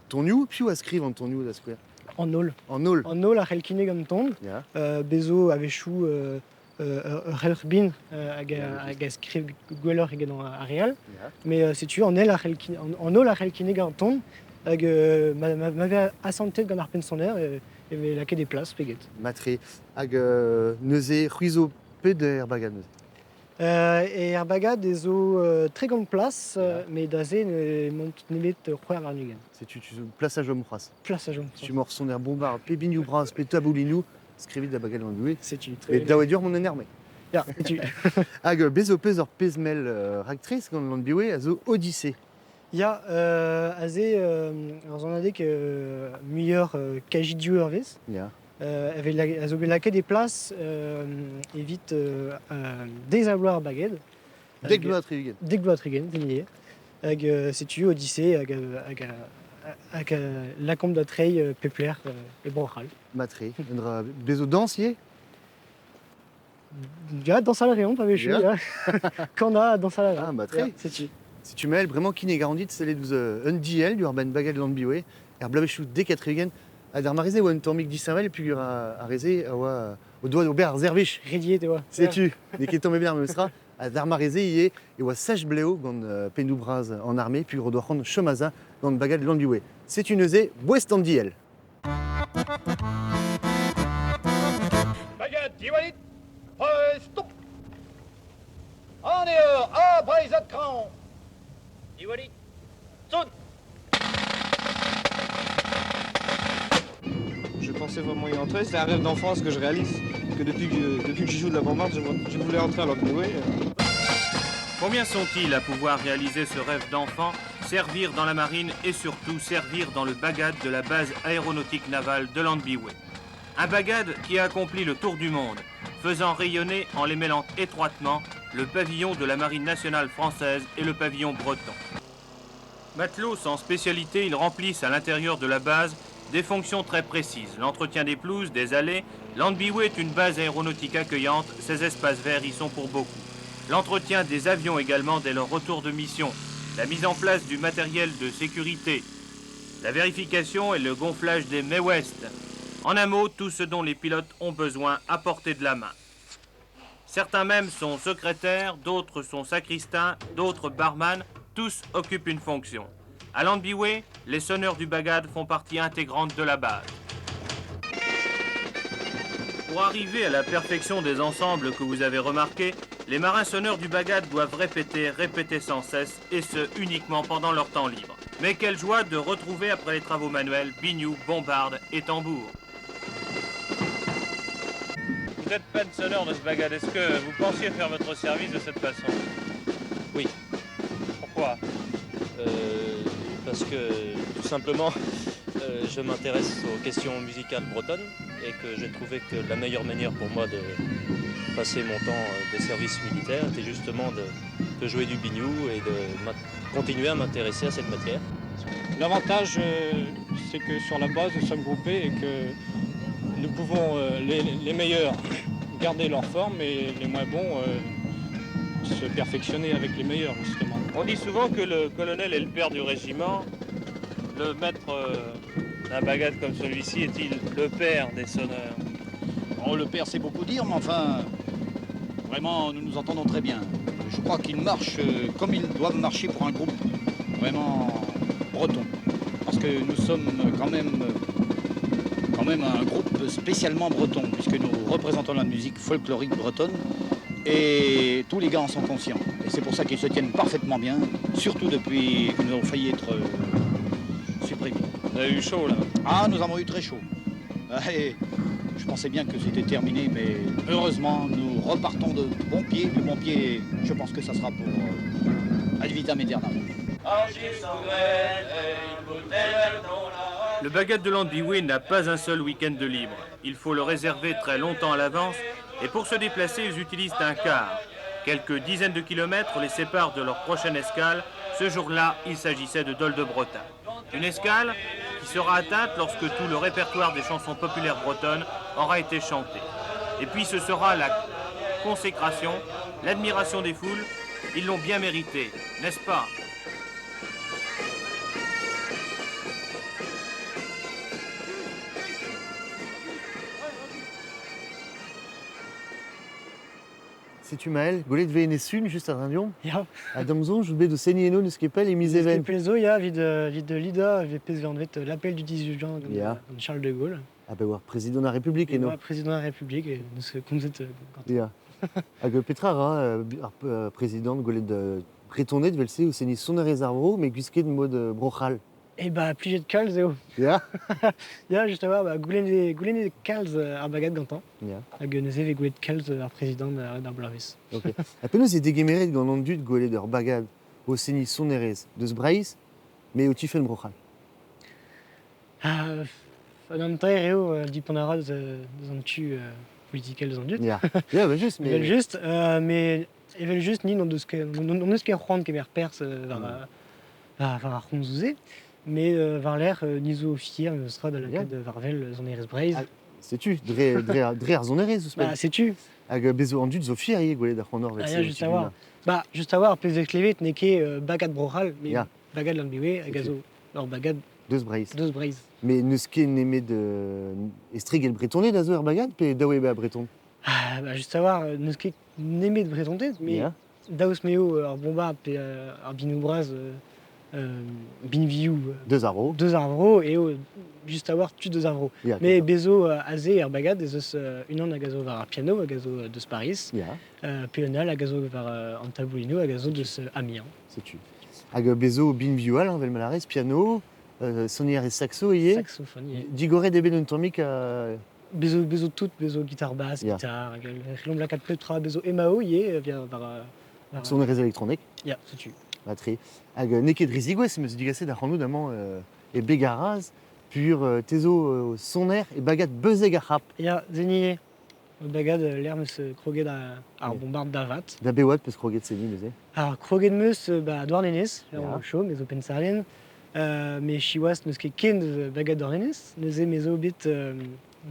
tonioù, piv a skriv an tonioù da skouer? An holl. An holl. An holl a c'hell kinnig an ton. Bez zo a-wechoù ur c'helc'h bin hag a skriv gwelloc'h eget ar re all. Mais setu, an holl a c'hell kinnig an ton hag ma vez asantet gant ar penn-soner e vez lakaet e plas pe get. Matre. Hag neuze, c'hwi zo pet er bagad neuze? Er bagad e zo 30 plas, met aze ne mont nemet c'hwec'h warn-ugent. Setu tu zo plas a chom c'hoazh. Plas a chom c'hoazh. Tu mor soner bombard, pe binioù bras, pe taboulinoù, skrivit da bagad Landoue. Setu. Et daou eo dur mont en arme. Ya, setu. Hag bez zo peus ur pezh-mell raktres gant Lanbiwe a zo Odyssée. Ya, aze ur sonadeg muioc'h kaji div eurvezh. Ya. A zo bet lakaet e plas evit deiz-ha-bloaz ar bagad. Dek bloaz 60. Dek bloaz 60, c'est Hag setu Odyssée hag hag lakaomp da treiñ pep lec'h e Bro-C'hall. Matre, un dra bez zo dañs ivez? Ya, dañsal a reomp a-wechoù. Ya. Kanañ ha dañsal a reomp. Ah, matre. Setu. Setu Maël, bremañ kin e garandit sellet ouzh un diell diwar benn bagad Lanbiwe, er bloavezhioù dek ha 60, ha d'ar mare-se e oa un tammig disheñvel peogwir ar re-se a oa o doa d'ober ar servij. Rediet e oa. Setu, n'eo ket tamm ebet ar memes tra. Ha d'ar mare-se ivez e oa sach-blev gant pennoù bras an arme peogwir o doa c'hoant chom a-za gant bagad Lanbiwe. Setu neuze boest an diell. Bagad diwallit, prest, An eo ha Breizhad kraoñ. Diwallit, son. Je pensais vraiment y entrer, c'est un rêve d'enfance que je réalise. Que depuis que je joue de la bombarde, je voulais entrer à Lanbiwe. Combien sont-ils à pouvoir réaliser ce rêve d'enfant, servir dans la marine et surtout servir dans le bagad de la base aéronautique navale de Lanbiwe? Un bagad qui a accompli le tour du monde, faisant rayonner en les mêlant étroitement le pavillon de la marine nationale française et le pavillon breton. Matelots sans spécialité, ils remplissent à l'intérieur de la base des fonctions très précises. L'entretien des pelouses, des allées. Lanbiwe est une base aéronautique accueillante, ces espaces verts y sont pour beaucoup. L'entretien des avions également dès leur retour de mission. La mise en place du matériel de sécurité. La vérification et le gonflage des May West. En un mot, tout ce dont les pilotes ont besoin à portée de la main. Certains même sont secrétaires, d'autres sont sacristains, d'autres barman, tous occupent une fonction. À Lanbiwe, les sonneurs du bagad font partie intégrante de la base. Pour arriver à la perfection des ensembles que vous avez remarqués, les marins sonneurs du bagad doivent répéter, répéter sans cesse, et ce uniquement pendant leur temps libre. Mais quelle joie de retrouver après les travaux manuels biniou, bombarde et tambour. Vous êtes penn sonneur de ce bagad, est-ce que vous pensiez faire votre service de cette façon? Oui. Pourquoi? Parce que tout simplement, je m'intéresse aux questions musicales bretonnes et que j'ai trouvé que la meilleure manière pour moi de passer mon temps de service militaire était justement de, de jouer du biniou et de continuer à m'intéresser à cette matière. L'avantage, c'est que sur la base, nous sommes groupés et que nous pouvons, les, les meilleurs, garder leur forme et les moins bons se perfectionner avec les meilleurs, justement. On dit souvent que le colonel est le père du régiment. Le maître d'un bagad comme celui-ci est-il le père des sonneurs? Oh, le père, c'est beaucoup dire, mais enfin, vraiment, nous nous entendons très bien. Je crois qu'ils marchent comme ils doivent marcher pour un groupe vraiment breton. Parce que nous sommes quand même un groupe spécialement breton, puisque nous représentons la musique folklorique bretonne, et tous les gars en sont conscients. Et c'est pour ça qu'ils se tiennent parfaitement bien, surtout depuis que nous avons failli être supprimés. Vous avez eu chaud, là? Ah, nous avons eu très chaud. Et je pensais bien que c'était terminé, mais heureusement, nous repartons de bon pied. Du bon pied, je pense que ça sera pour ad vitam aeternam. Le bagad de Lann-Bihoué n'a pas un seul week-end de libre. Il faut le réserver très longtemps à l'avance et pour se déplacer, ils utilisent un car. Quelques dizaines de kilomètres les séparent de leur prochaine escale. Ce jour-là, il s'agissait de Dol-de-Bretagne. Une escale qui sera atteinte lorsque tout le répertoire des chansons populaires bretonnes aura été chanté. Et puis ce sera la consécration, l'admiration des foules. Ils l'ont bien mérité, n'est-ce pas? Setu Maël, gwelet vez en esun just ar Indion. Ya. Ha damzon, jout bet o seniñ eno neus ket pell e miz Even. Neus ket pell zo, ya, evit, evit Lida, evit pezh vez anvet l'appel du 18 juin gant, Ya. gant Charles de Gaulle. Ah ben war président ar République eno. War président ar République, e neus komzet gant. Ya. Hag petra ra ar président gwelet Bretoned vel-se o seniñ sonerezh ar vro, met gwisket mod Bro-C'hall. Eh ba, plijet kalz eo. Ya. Ya, just a-walc'h, ba, goulennet goulennet kalz ar bagad gantañ. Ya. Hag neuze vez gwelet kalz ar prezidant d'ar bloavezh. Ok. Ha penaos eo degemeret gant an dud gwelet ur bagad o seniñ sonerezh deus Breizh, met o tifenn Bro-C'hall? Ah, an hanter eo dipant a ra deus, deus an tu politikel deus an dud. Ya, ya, bah just, mais... Evel just, mais evel just ni n'hon deus ket, n'hon eus ket c'hoant kemer perzh war, war, war ar c'homzoù-se. Mais war-lerc'h, ni zo fier meus tra da lakaat war-wel sonerezh Breizh. Ah, setu, dre, dre, dre ar sonerezh ouzhpenn. Bah, setu. Hag bez zo an dud zo fier ivez gwelet ar c'honor Ah, ya, just a-walc'h. Bah, just a-walc'h, ar pezh klevet n'eo ket bagad Bro-C'hall, mais Ya. bagad Lann-Bihoué hag a zo ur bagad Deus Breizh. Deus Breizh. Mais n'eus ket nemet estreget Bretoned a zo er bagad, pe daou eo bet Breton? Ah, bah, just a-walc'h, n'eus ket nemet Bretoned, mais Ya. daoust m'eo ar bombard pe ar binoù bras binvioù Deus ar vro. Deus ar vro eo just a-walc'h tud deus ar vro. Ya, Mais d'accord. bezo aze er bagad ez eus unan hag a zo war ar piano hag a zo deus Paris. Ya. Pe un all hag a zo war an taboulinoù hag a zo deus Amiens. Setu. Hag bezo binvioù all, hein, vel ma larez, piano, sonerezh saxo ivez. Saxophone ivez. Digoret eo bet un tammig Bezo, bezo tout, bezo guitare basse, Ya. guitare, hag c'hellomp lakaat pep tra, bezo MAO ivez, via war, war Sonerezh elektronek. Ya, setu. Matre. Hag n'eo ket dre zigouez, meus digaset ar c'hanoù amañ e Begaraz, pur tezo soner e bagad beuzeg ar c'hap. Ya, zeni eo. Bagad lec'h meus kroget ar bombard davat. Da bewad peus kroget seniñ neuze? Ar kroget meus ba Douarnenez, Ya. lec'h chaud, me zo Pennsarlen. Me siwazh n'eus ket ken deus bagad Douarnenez, neuze me zo bet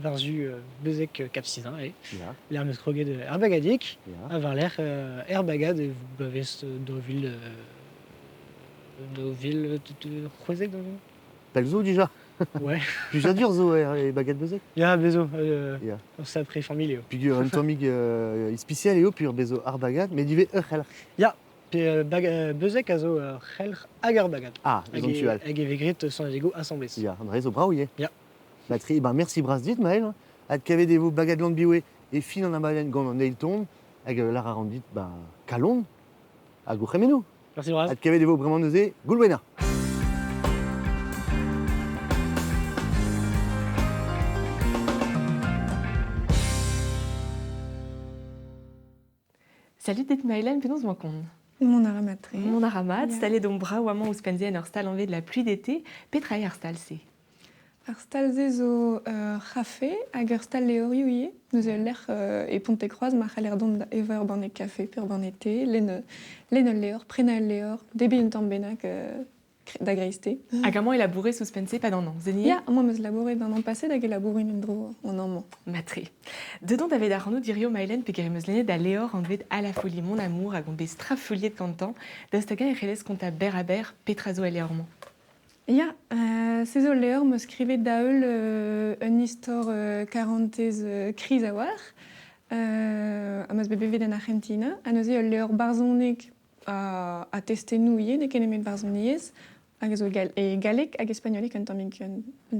war-zu beuzeg Cap Sizun, allez. Ya. Lec'h meus kroget ar bagadig, Ya. ha war-lerc'h er bagad e bloavezh daou vil daou vil c'hwezek daou vil. Pell zo dija? Ouais. Plijadur zo er, e bagad beuzeg? Ya, bezo, Ya. ur sapre familh eo. Peogwir un tammig ispisial eo, peogwir bezo ar bagad, met ivez ur c'helc'h. Ya, pe bag, beuzeg a zo ur c'helc'h hag ar bagad. Ah, eus an tu all. Hag e vez graet sonadego asambles. Ya, an dra zo brav ivez. Ya. Batri, ben merci bras dit, Maël. Adkavet e vo bagad Lann-Bihoué e fin an abadenn gant an eil ton, hag lar a ran dit, ba, kalon, hag o c'hemeno. Merci bras. Adkavet e vo bremañ neuze, Goulwena. Salut dit Maëlan, penaos emañ kont? Mont a ra mat-tre. Mont a ra mat, Ya. stalet omp brav amañ ouzhpenn-se en ur stal anvet la pluie d'été. Petra eo ar stal-se? Ar stal-se zo ur c'hafe hag ur stal levrioù ivez. Neuze ul lec'h e Pontekroaz ma c'haller dont da evañ ur banne kafe pe ur banne te, lenn lenn ul levr, prenañ ul levr, debriñ un tamm bennak da greisteiz. Hag amañ e labourez ouzhpenn-se 'pad an hañv, Ya, amañ 'm eus labouret an an paset hag e labourin en-dro an hañv-mañ. Matre. Deut on davet ac'hanout hirio Maëlenn peger em eus lennet da levr anvet À la folie mon amour hag on bet strafuilhet gantañ. Daoust hag-eñ e c'hellez kontañ berr-ha-berr petra zo el levr-mañ? Ya, se zo ul levr 'm eus skrivet da-heul un istor karantez kriz a-walc'h am eus bet bevet en Arc'hentina. Ha neuze ul levr barzhonek ha testennoù ivez, n'eo ket nemet barzhoniezh, hag a zo e galleg hag e spagnoleg un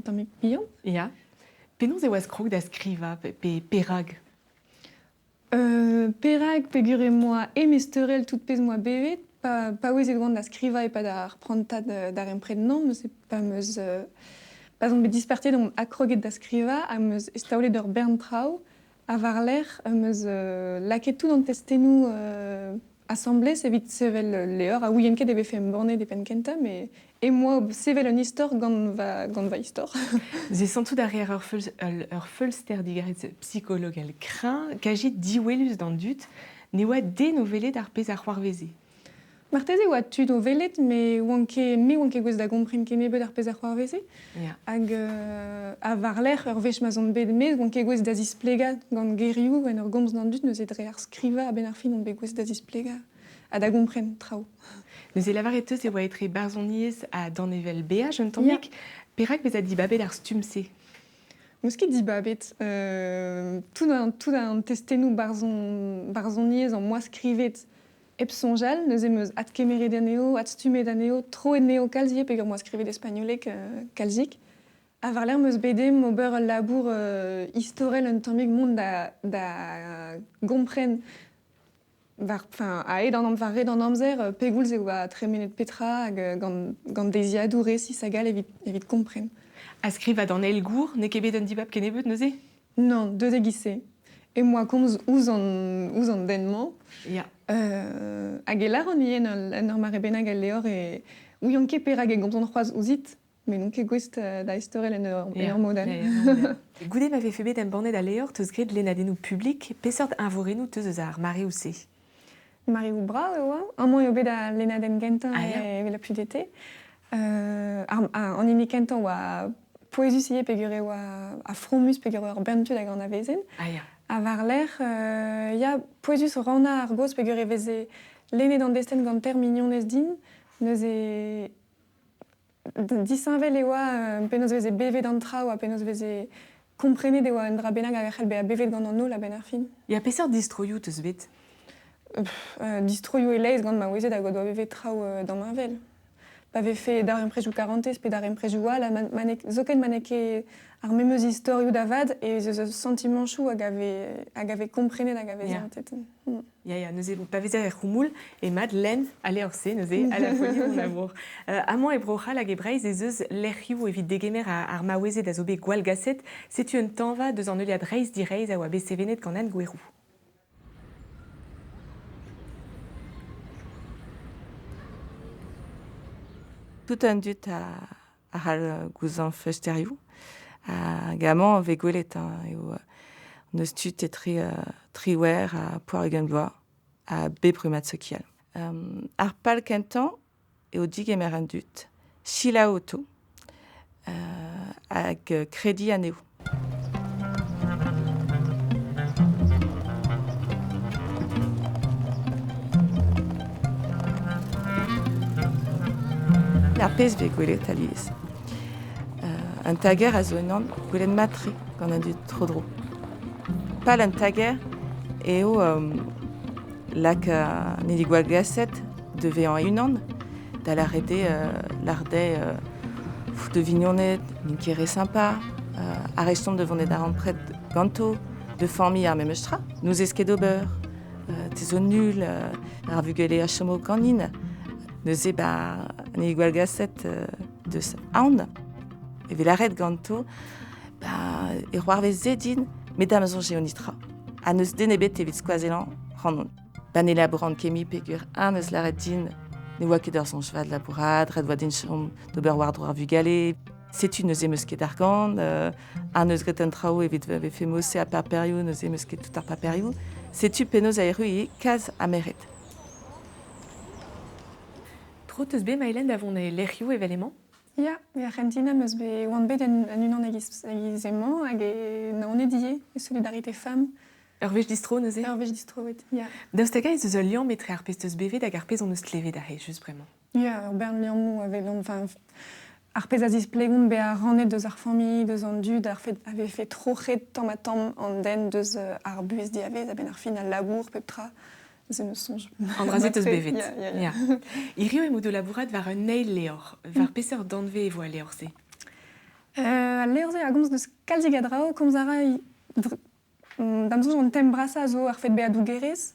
tammig bihan. Ya. Penaos e oas krog da skrivañ pe perak? Perak peogwir em boa emesteurel tout pezh 'm boa bevet, pa paouezet oan da skrivañ e-pad ar prantad darempred mañ, neuze pa 'm eus pa'z on bet dispartiet on adkroget da skrivañ ha 'm eus eztaolet ur bern traoù ha war-lerc'h 'm eus lakaet tout an testennoù asambles evit sevel ul levr a ouien ket e vefe embannet e penn-kentañ met em boa sevel un istor gant va, gant va istor. Se santout a reer ur feulster digarez psikologel kreñv, kaji diwelus d'an dud, ne oa den o welet ar pezh a c'hoarveze. Marteze e oa tud o welet, met oan ket, me oan ket gouest da gompren kennebeut ar pezh a c'hoarveze. Hag ha war-lerc'h, ur wech ma'z on bet e-maez, oan ket gouest da zisplegañ gant gerioù en ur gomz d'an dud, neuze dre ar skrivañ a-benn ar fin on bet gouest da zisplegañ ha da gompren traoù. Neuze lavaret 'teus e oa etre barzhoniezh ha danevell beaj un tammig. Perak bezañ dibabet ar stumm-se? N'eus ket dibabet. Tout an, tout an testennoù barzhon, barzhoniezh am boa skrivet hep soñjal. Neuze 'm eus adkemeret anezho, adstummet anezho, troet anezho kalz ivez peogwir 'm boa skrivet e spagnoleg kalzik. Ha war-lerc'h 'm eus bet ezhomm ober ul labour istorel un tammig mont da, da gompren war, enfin, a-hed an war red an amzer pegoulz e oa tremenet petra hag gant, gant deiziadoù resis hag all evit, evit kompren. Ha skrivañ d'an eil gour n'eo ket bet un dibab kennebeut neuze? Non, deut e-giz-se. Em boa komz ouzh an, ouzh an den-mañ. Ya. Hag e lâran ivez en ur mare bennak al levr e ouian ket perak e gomzan c'hoazh ouzhit, met n'on ket gouest da ezteurel en ur, en ur mod all. Goude ma vefe bet embannet al levr, 'teus graet lennadennoù publik. Peseurt eñvorennoù 'teus eus ar mareoù-se? Mareoù brav e oa. Amañ eo bet al lennadenn gentañ evel la pluie d'été. An hini kentañ oa pouezus ivez peogwir e oa ha fromus peogwir e oa ur bern tud hag anavezen. Ah ya. Ha war-lerc'h, ya, pouezus rannañ ar gaoz peogwir e veze lennet an destenn gant teir mignonez din. Neuze disheñvel e oa penaos e veze bevet an traoù ha penaos e veze komprenet e oa un dra bennak hag a c'hell bezañ bevet gant an holl a-benn ar fin. Ya, peseurt distroioù 'teus bet? Distroioù e-leizh gant maouezed hag o doa bevet traoù damheñvel. Pa vefe darempredoù karantez pe darempredoù all, ha ma zoken ma n'eo ket ar memes istorioù da vat, ez eus santimanchoù hag a vez, hag a vez komprenet hag a vez santet. Ya, ya, neuze, pa vezer er c'houmoul, eo lenn al levr-se, neuze, à la folie mon amour. Amañ e Bro-C'hall hag e Breizh ez eus lec'hioù evit degemer ar maouezed a zo bet gwallgaset. Setu un tañva deus an heuliad reizh-direizh a oa bet sevenet gant Anne Gouerou. Tout an dud a a c'hall gouzañv feulsterioù. Hag amañ e vez gwelet hein, eo n'eus tud etre triwec'h ha pevar-ugent vloaz a bep rummad sokial. Ar pal kentañ eo digemer an dud, selaou outo hag krediñ anezho. Ar pezh vez gwelet alies. Un tager a zo unan gwelet mat-tre gant an dud tro-dro. Pal an tager eo lak an hini gwallgaset da vezañ e-unan, da lâret eo lâret de vignoned n'int ket re sympa, arrestont da vont da rempred ganto, de familh ar memes tra. N'ouzez ket ober, te zo nul, ar vugale a chomo ganin. Neuze ba an hini gwallgaset deus aon. E vez lâret ganto, ba e c'hoarvez se din, met da'm soñj eo netra. Ha n'eus den ebet evit skoazellañ ac'hanon. Pa ne labouran ket mui peogwir eñ 'neus lâret din ne oa ket ur soñj vat labourat, ret 'oa din chom d'ober war-dro ar vugale. Setu neuze 'm eus ket argant, ha neus graet an traoù evit vefe mose ar paperioù, neuze 'm eus ket tout ar paperioù. Setu penaos a erru ivez kalz a merc'hed. Tro 'teus bet Maëlen da vont e lec'hioù evel emañ? Ya, e Argentina 'm eus bet oan bet en, en unan e-giz e-giz emañ hag e Naoned ivez, e Solidarité Femmes. Ur wech distro neuze? Ur wech distroet, ya. Daoust hag-eñ ez eus ul liamm etre ar pezh 'teus bevet hag ar pezh hon eus klevet aze just bremañ? Ya, ur bern liammoù a welomp. Enfin, ar pezh a zisplegont bezañ rannet deus ar familh, deus an dud, ar fed a vefe troc'het tamm-ha-tamm an den deus ar buhez diavaez a-benn ar fin, al labour, pep tra. Se me soñj. An dra-se 'teus bevet. Ya. Hiziv emaout o labourat war un eil levr. War peseurt danvez e vo al levr-se? Al levr-se a gomz deus kalzik a draoù. Komz a ra Da'm soñj an tem brasañ a zo ar fed bezañ dougerez,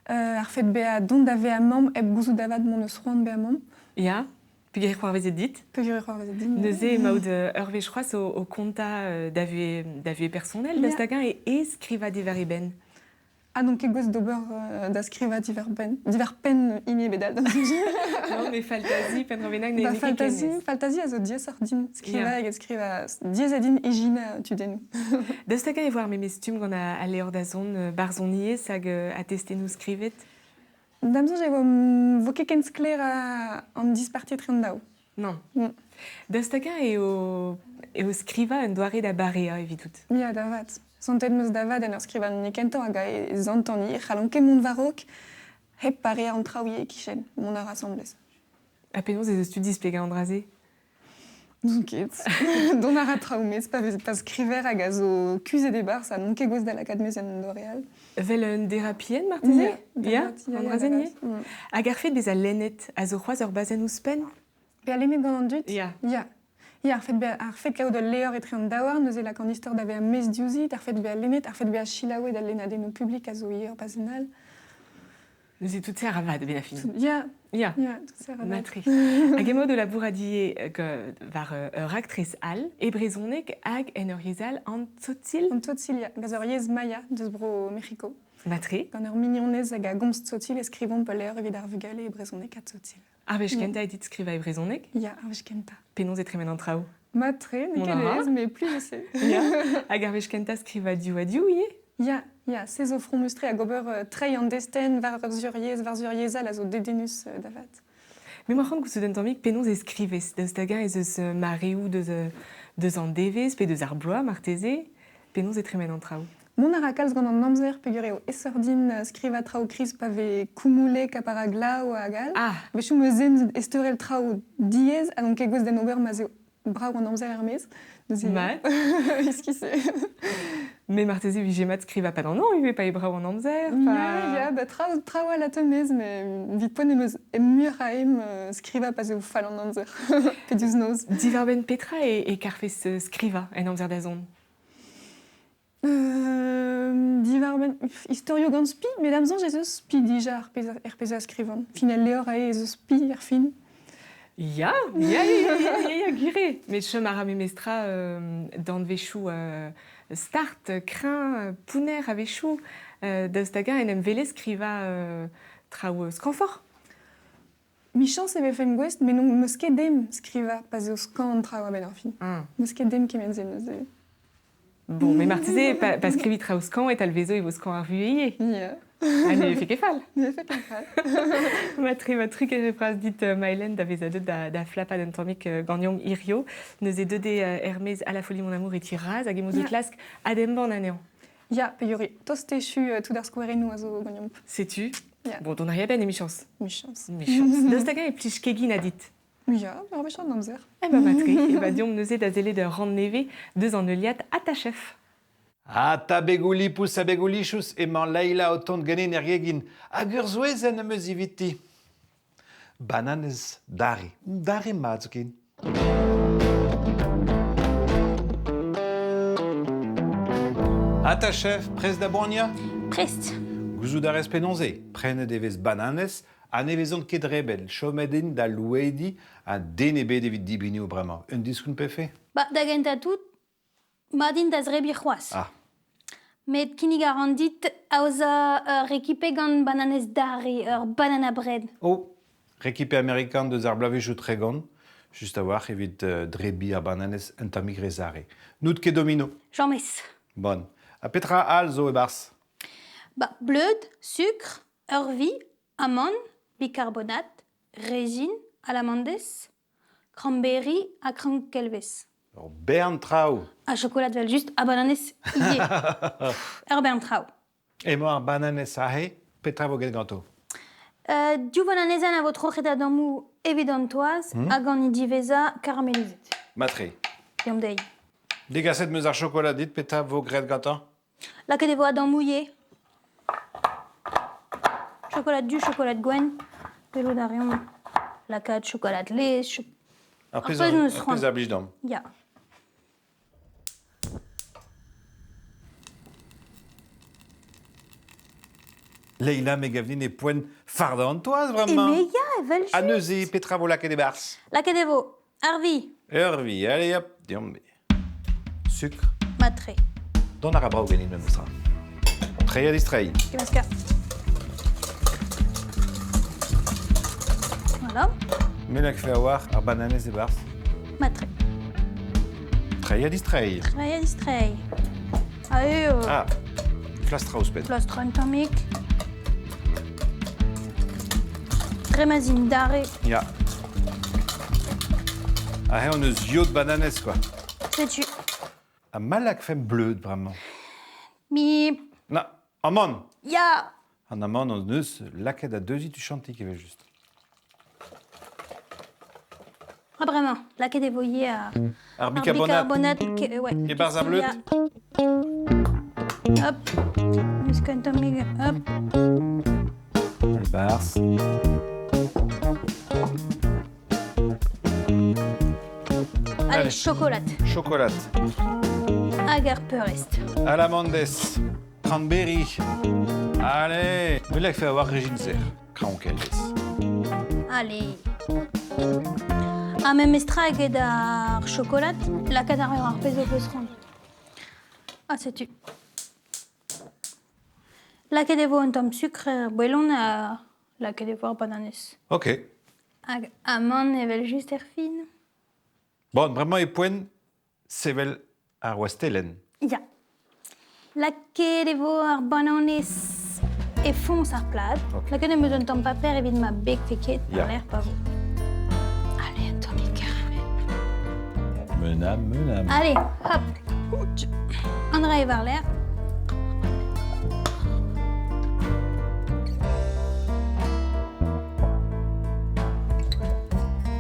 ar fed bezañ dont da vezañ mamm hep gouzout da vat mont eus c'hoant bezañ mamm. Ya, peogwir c'hoarvezet dit. Peogwir c'hoarvezet din. Neuze emaout ur wech c'hoazh o kontañ da vuhez personel, daoust hag-eñ e aes skrivañ diwar e benn? Ah n'on ket gouest d'ober da skrivañ diwar-benn diwar-penn hini ebet all. Non, mais faltazi, penn bennak ne faltazi, faltazi a zo diaesoc'h din skrivañ eget skrivañ diaes eo din ijinañ tudennoù. Daoust hag-eñ e vo ar memes stumm gant al levr da zont barzhoniezh hag ha testennoù skrivet? Da'm soñj e vo, vo ket ken sklaer an disparti etre an daou. Non. Daoust hag-eñ eo, eo skrivañ un doare da bareañ evidout? Ya, da vat. Santet 'm eus da vat en ur skrivañ hini kentañ hag e santan e c'hallon ket mont war-raok hep pareañ an traoù ivez e-kichen, mont a ra asambles. Ha penaos ez eus tu displegañ an dra-se? N'ouzon ket. Dont a ra traoù maez pa vez pa skriver hag a zo kuzhet e-barzh ha n'on ket gouest da lakaat maez en doare all. Vel un dérapienn marteze? Ya, an dra-se Hag ar fed bezañ lennet a zo c'hoazh ur bazenn ouzhpenn? Bezañ lennet gant an dud? Ya. Ya. Ya, ar fed bezañ ar fed kaout ul levr etre an daouarn, neuze lak an istor da vezañ maez diouzhit, ar fed bezañ lennet, ar fed bezañ selaouet al lennadennoù publik a zo ivez ur bazenn all. Neuze tout se a ra vat a-benn ar fin. Ya. Ya. Ya, tout se a ra vat. Matre. Hag emañ o labourat ivez war ur raktres all, e brezhoneg hag en ur yezh all, an tzotzil. An tzotzil, ya. Gant ur yezh maya deus bro Mec'hiko. Matre. Gant ur mignonez hag a gomz tzotzil e skrivomp ul levr evit ar vugale e brezhoneg ha tzotzil. Ar wech kentañ eo dit skrivañ e brezhoneg? Ya, ar wech kentañ. Penaos e tremen an traoù? Mat-tre, n'eo ket aes, mais plus je sais. Ya. Hag ar wech kentañ skrivañ div ha div ivez? Ya, ya, se zo fromus-tre hag ober treiñ an destenn war ur suryezh, war suryezh all a zo dedennus da vat. Me 'ma c'hoant gouzout un tammig penaos e skrivez. Daoust hag-eñ ez eus mareoù deus, deus an devezh pe deus ar bloaz marteze? Penaos e tremen an traoù? Mont a ra kalz gant an amzer peogwir eo aesoc'h din skrivañ traoù kriz pa vez koumoulek ha pa ra glav hag all. Ah. A-wechoù 'm eus ezhomm ezteurel traoù diaes ha n'on ket gouest d'en ober ma'z eo brav an amzer er-maez. Neuze Mat. iskis eo. Mais marteze e vije mat skrivañ pa d'an hañv ivez pa eo brav an amzer. Pa... Ya, ya, ba traoù traoù all a teu maez, met evit poent em eus muioc'h a ezhomm skrivañ pa'z eo fall an amzer pe diouzh noz. Diwar-benn petra e, e karfes skrivañ en amzer da zont? Diwar-benn istorioù gant spi, met da'm soñj ez eus spi dija ar pezh, er pezh a skrivan. Fin al levr eo ez eus spi er fin. Ya, ya, ya, ya, ya, ya, gwir eo. Met chom a ra memestra danvezioù start, kreñv, pounner a-wechoù. Daoust hag-eñ en em welez skrivañ traoù skañvoc'h? Michañs e vefen gouest, met n'on 'meus ket dem skrivañ pa'z eo skañv an traoù a-benn ar fin. N'eus ket dem kement-se neuze. Bon, mais marteze, pa, pa skrivi traoù skañv e talvezo e vo skañv ar vuhez ivez. Ya. Ha ne vefe ket fall. Ne vefe ket fall. Matre, ma trugarez bras dit, Maëlen, da vezañ deuet da, da flapat un tammig ganeomp hirio. Neuze deuet eo er-maez à la folie mon amour e ti Raz hag emañ o klask adembann anezhañ. Ya, peogwir tost echu tout ar skouerennoù a zo ganeomp. Setu. Ya. Bon, dont a ri a-benn emichañs. Michañs. Michañs. Daoust hag-eñ e plij kegin dit? Ya, ur wech an amzer. Eh ben matre, e va deomp neuze da sellet ur rann nevez deus an heuliad Attachef. Ha ta begoù-lipous ha begoù-lichous emañ Leila o tont ganin er gegin hag ur souezhenn am eus eviti. Bananez dare, dare mat zoken. Ha ta chef, prest da boaniañ? Prest. Gouzout a rez penaos eo. Prenet e vez bananez ha ne vezont ket re bell. Chomet int da louediñ ha den ebet evit dibunioù bremañ. Un diskoulm pefe? Ba, da gentañ tout, mat int da zebriñ c'hoazh. Ah. Met kinnig a ran dit aozañ ur rekipe gant bananez dare, ur banana bread. Oh, rekipe amerikan deus ar bloavezhioù 30. Just a-walc'h evit drebiñ ar bananez un tammig re sare. N'out ket domino. James. Bon. Ha petra all zo e-barzh? Ba, bleud, sukr, ur vi, amann, bicarbonate, rezin, alamandez, cranberry ha krank-kelvez. Ur bern traoù. Ha chokolad 'vel-just, ha bananez ivez. Ur bern traoù. Emañ ar bananez aze, petra vo graet ganto? Div bananezenn a vo troc'het a-dammoù evit an toaz hag an hini diwezhañ karamelizet. Matre. Deomp dezhi. Degaset 'm eus ar chokolad dit, petra vo graet gantañ? Lakaet e vo a-dammoù ivez. Chokolad du, chokolad gwenn. Gellout a reomp lakaat chokolad laezh. Ar pezh ar pezh a blij deomp. Ya. Leila, me gav din e poent fardañ an toaz bremañ. Eme ya, evel-just. Ha neuze, petra vo lakaet e-barzh? Lakaet e vo ar vi. Ur vi, allez hop, deomp. Sukr. Mat-tre. Dont a ra brav ganin memestra. Treiñ ha distreiñ. Kemeska. Voilà. Me lakfe a-walc'h ar bananez e-barzh. Mat-tre. Treiñ ha distreiñ. Treiñ ha distreiñ. Ah, eo. Ah, flastra ouzhpenn. Flastra un tammig. Dre ma 'z int dare. Ya. Aze hon eus yod bananez, quoi. Setu. Ha ma lakfemp bleud bremañ? Mi... Na, amann! Ya! An amann hon eus lakaet a-deuziñ tuchantik evel-just. Ha bremañ, lakaet e vo ivez ar, ar bicarbonate. bicarbonate ouais. E-barzh ar bleud? Hop, meus un tammig, hop. E-barzh. Allez, chocolat. Chocolat. Hag ar peurrest. Alamandez. Cranberry. Allez, me lak faire avoir Reginzer. Kraoñ-kelvez. Allez. Ha memestra eget ar chocolat, lakaat a reor ar pezh ho peus c'hoant. Ha setu. Lakaet e vo un tamm sukr er boelon ha lakaet e vo ar bananez. Ok. Hag amann evel-just er fin. Bon, bremañ e poent sevel ar wastelenn. Ya. Lakaet e vo ar bananez e foñs ar plad. Ok. Lakaet em eus un tamm paper evit ma begfe ket Ya. war-lerc'h pa vo. Allez, un tammig karamel. Menam, menam. Allez, hop. An dra eo war-lerc'h.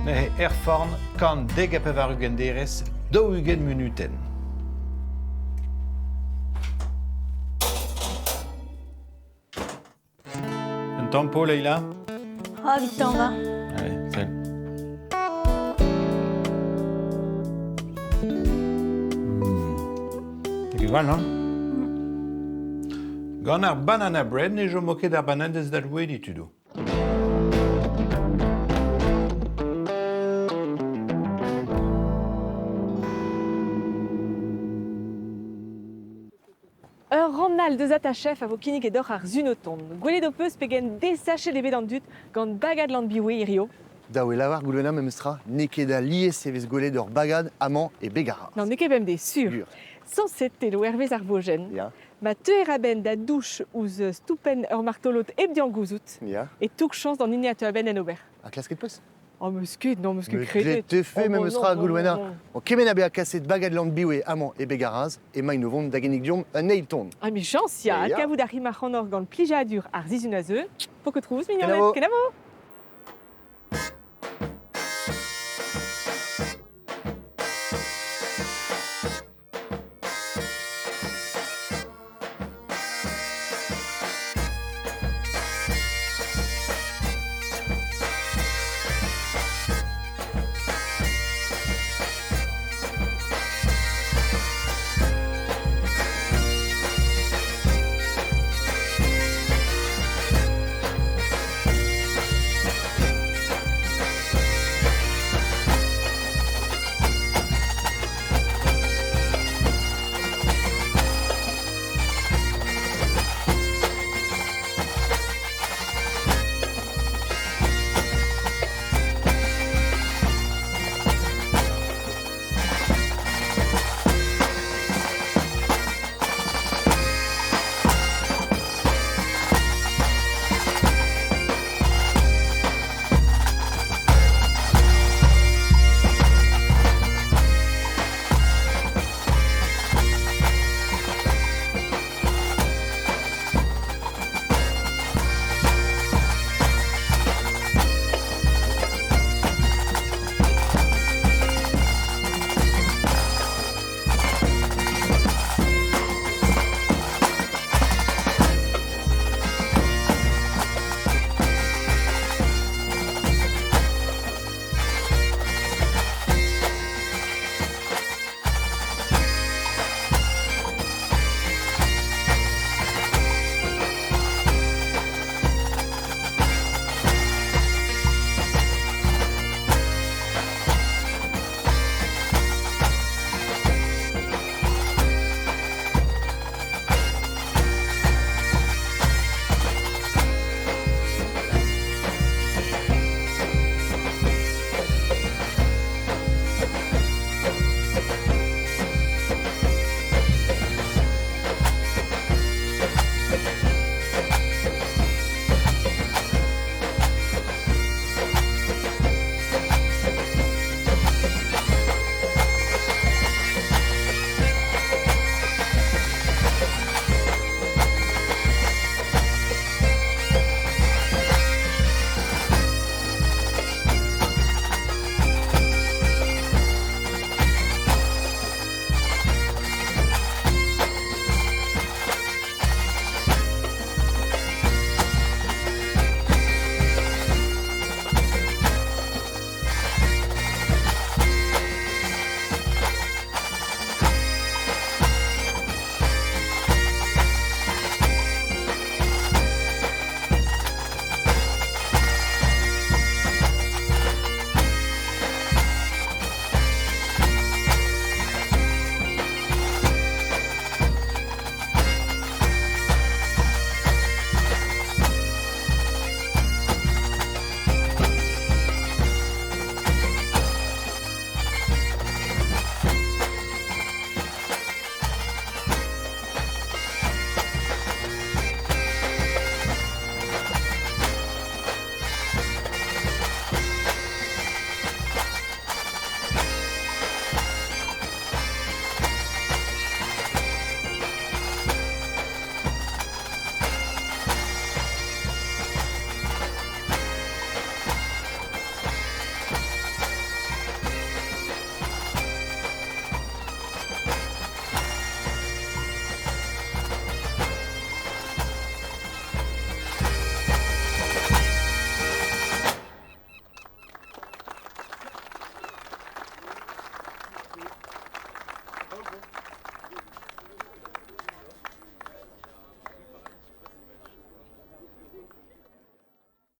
Neuze er forn 190 derez, 40 munutenn. Un tamm po, Leïla? Oh, vite t'en va. Allez, sell. N'eo ket gwall, non? Gant ar banana bread ne chomo ket ar bananez da louediñ, tudoù. Ur rann all deus Atachef a vo kinniget deoc'h ar Sunoton. Gwelet ho peus pegen desachet eo bet an dud gant bagad Lanbiwe hirio. Dav eo lavar Goulwena memestra, n'eo ket alies e vez gwelet ur bagad amañ e Begara. Non, n'eo ket bemdez, sur. Sur. Sañset eo hervez ar vojenn. Ya. Ma teuer a-benn da douch ouzh stoupenn ur martolod hep dezhañ gouzout, Ya. e toug chañs d'an hini a teu a-benn en ober. Ha klasket peus? Oh, meus ket, non, meus ket Me kredet. te fait Oh, memes non, tra, non, Goulwena. non, non. O kement a bezañ kaset bagad Lanbiwe amañ e Begaraz, emaint o vont da ginnig deomp un eil ton. Ah, mais chañs, ya, Ya. adkavout a ri ma c'hanoc'h gant plijadur ar sizhun a zeu. Po ket trouz, mignoned. Kenavo. Kenavo.